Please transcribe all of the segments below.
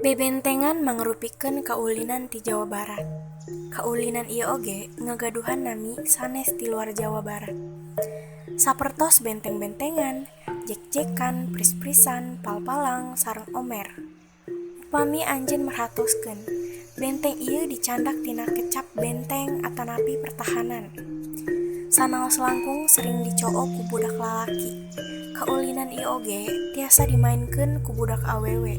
Bebentengan mangrupikeun kaulinan ti Jawa Barat. Kaulinan ieu oge ngagaduhan nami sanes ti luar Jawa Barat. Sapertos benteng-bentengan, jek-jekan, pris-prisan, pal-palang, sareng omer. Upami anjeun merhatoskeun, benteng ieu dicandak tina kecap benteng atanapi pertahanan. Sanaos langkung sering dicook ku budak lalaki. Kaulinan ieu oge tiasa dimaenkeun ku budak awewe.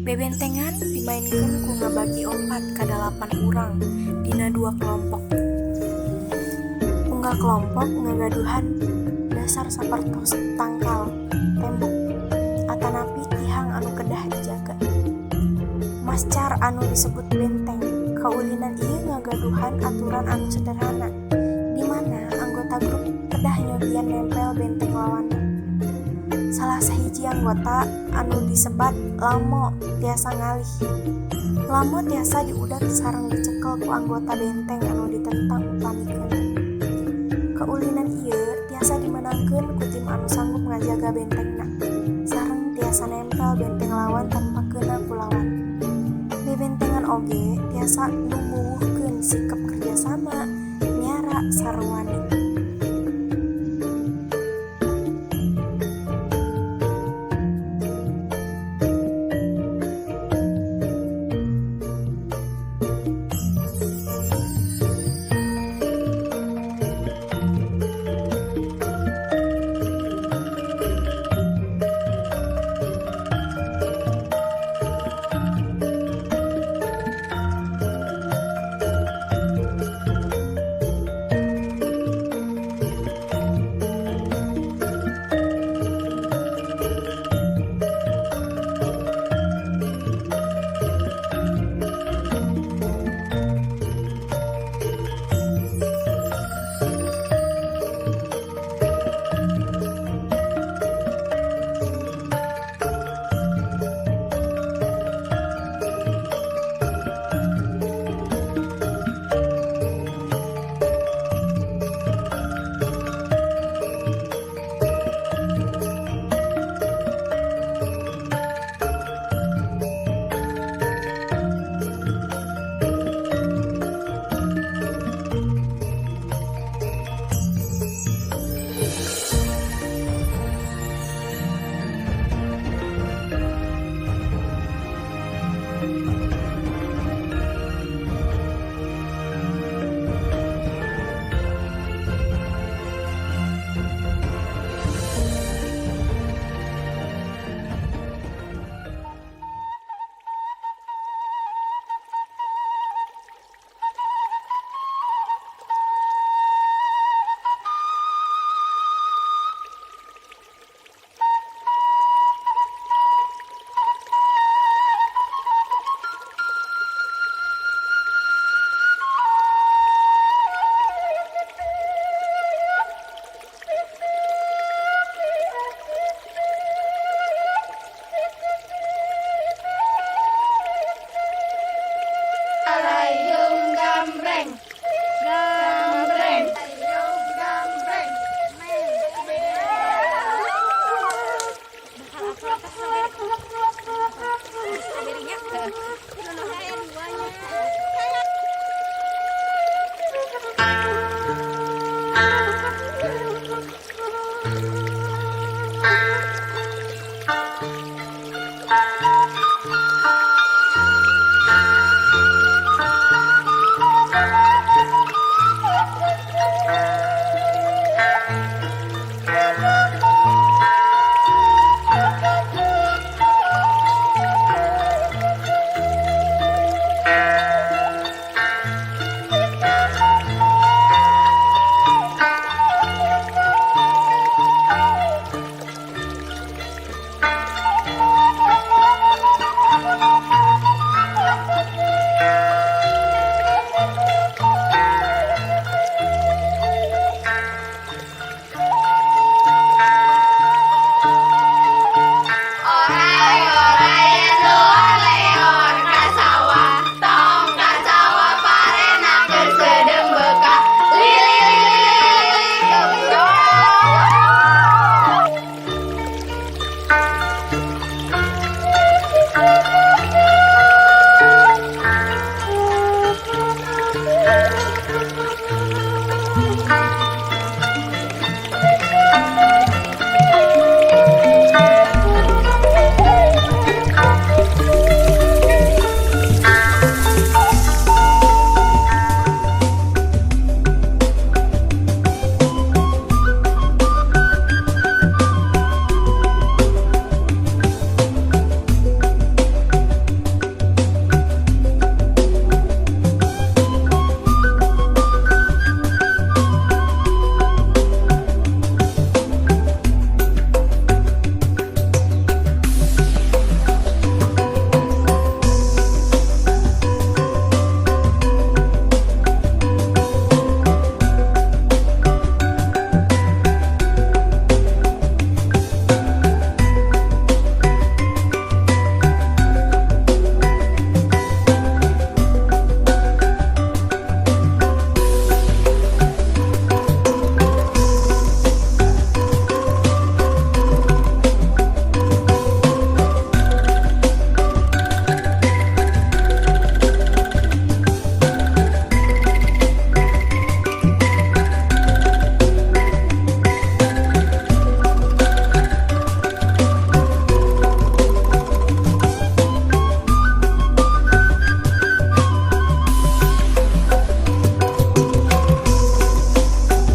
Bebentengan dimaenkeun ku ngabagi opat ka dalapan urang dina dua kelompok. Unggal kelompok ngagaduhan dasar sapertos tangkal, tembok, atanapi tihang anu kedah dijaga. Mascar anu disebut benteng. Kaulinan ieu ngagaduhan aturan anu sederhana, di mana anggota grup kedah nyobian nempel benteng lawanna. Salah sahiji Hiji anggota anu disebat lamo tiasa ngalih. Lamo tiasa diudag sareng dicekel ku anggota benteng anu ditentang upami keuna. Kaulinan ieu tiasa dimenangkeun ku tim anu sanggup ngajaga bentengna sareng tiasa nempel benteng lawan tanpa keuna ku lawan. Bebentengan oge tiasa numbuwuhkeun sikep kerjasama, miara sareng wani.